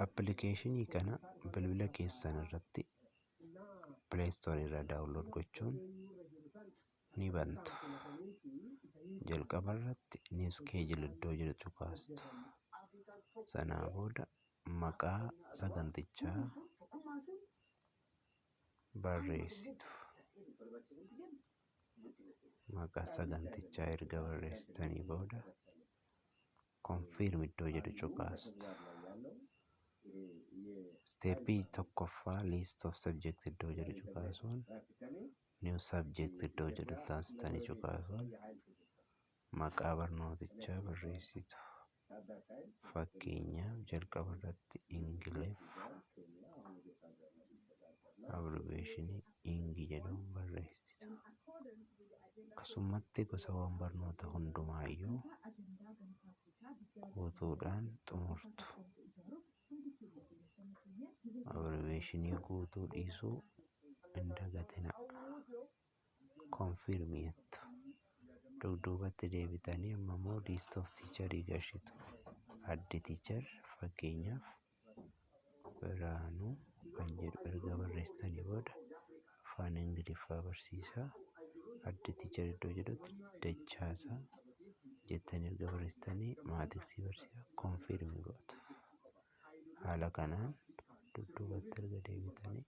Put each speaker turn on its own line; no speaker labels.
Appilikeeshinii kana bilbila keessan irratti Play Store irraa download gochuun ni bantu. Jalqaba irratti "New schedule" iddoo jedhu tuqaastu. Sanaa booda maqaa sagantichaa barreessitu. Maqaa sagantichaa erga barreessitanii booda "Confirm" iddoo jedhu cuqaastu. Step tokkoffaa, "List of subject" iddoo jedhu cuqaasuun, "New subject" iddoo jedhu taasistanii cuqaasuun maqaa barnootichaa barreessitu. Fakkeenyaaf, jalqaba irratti Ingiliffa, abbreviation Eng jedhuun barreessitu. Akkasumatti gosawwan barnoota hundumaayyuu guutuudhaan xumurtu. Abbreviation guutuu dhiisuu hin dagatinaa. "Confirm" jettu. Dudduubatti deebitanii amma immoo list of teacher galchitu. Add teacher, fakkeenyaaf Biraanuu kan jedhu erga barreessitanii booda afaan Ingiliffaa barsiisaa. "Add teacher" iddoo jedhutti Dachaasaa jettanii erga barreessitanii, maths barsiisaa, "Confirm" gootu. Haala kanaan dudduubatti erga deebitanii